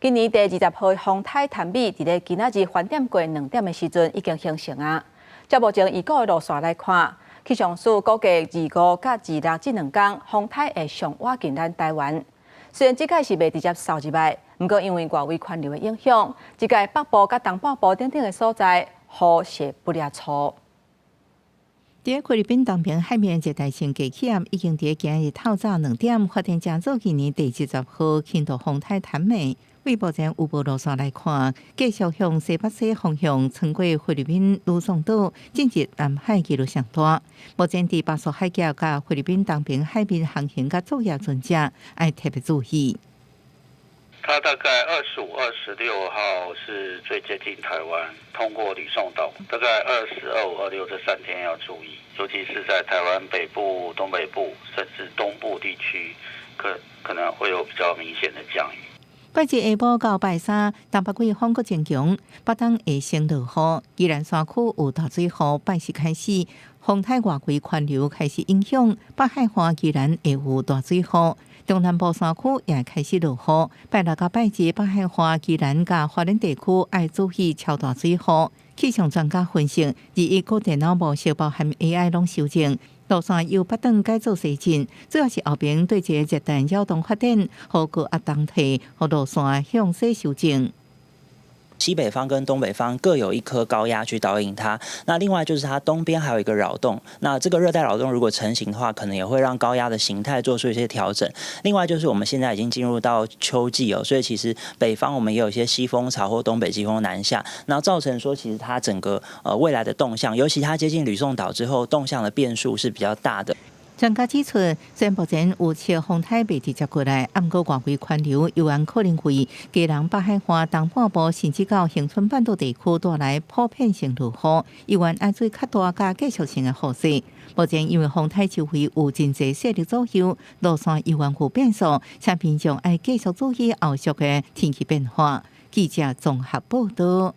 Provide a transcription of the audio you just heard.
今年第20號風颱譚美，佇咧今仔日飯點過2點的時陣已經形成啊。照目前預估的路線來看，氣象署估計25佮26這兩工風颱會上倚近咱台灣。雖然這擺是袂直接掃入來，毋過因為外圍環流的影響，這擺北部佮東半部等等的所在，雨勢不離粗。佇菲律賓東邊海面熱帶性低氣壓已經佇今日透早2點發展成做今年第20號輕度風颱譚美。對目前預報路線來看，繼續向西北西方向穿過菲律賓呂宋島，進入南海幾率上大。目前佇巴士海峽佮菲律賓東邊海面航行佮作業船隻，愛特別注意。它大概25、26號是最接近台灣，通過呂宋島，大概20、25、26這3天要注意，尤其是在台灣北部、東北部甚至東部地區，可能會有比較明顯的降雨。拜二下晡到拜三，東北季風閣增強，北東會先落雨，宜蘭山區有大水雨。拜四開始，風颱外圍環流開始影響，北海岸宜蘭會有大水雨。中南部山區也開始落雨。拜六佮拜日，北海岸宜蘭佮花蓮地區愛注意超大水雨。氣象專家分析，21個電腦模式包含 AI 攏修正，路線由北轉改做西進，主要是後爿對這個熱帶擾動發展，予高壓東退，予路線向西修正。西北方跟東北方各有一顆高壓去導引它，那另外就是它東邊還有一個擾動，那這個熱帶擾動如果成型的話，可能也會讓高壓的形態做出一些調整。另外就是我們現在已經進入到秋季哦，所以其實北方我們也有一些西風槽或東北季風南下，那造成說其實它整個未來的動向，尤其它接近呂宋島之後，動向的變數是比較大的。專家指出，雖然目前預測風颱袂直接過來，毋過外圍環流猶原可能為基隆北海岸東半部甚至到恆春半島地區帶來普遍性落雨，猶原愛注意較大佮繼續性的雨勢。目前因為風颱周圍有真濟勢力左右，路線猶原有變數，請民眾愛繼續注意後續的天氣變化。記者綜合報道。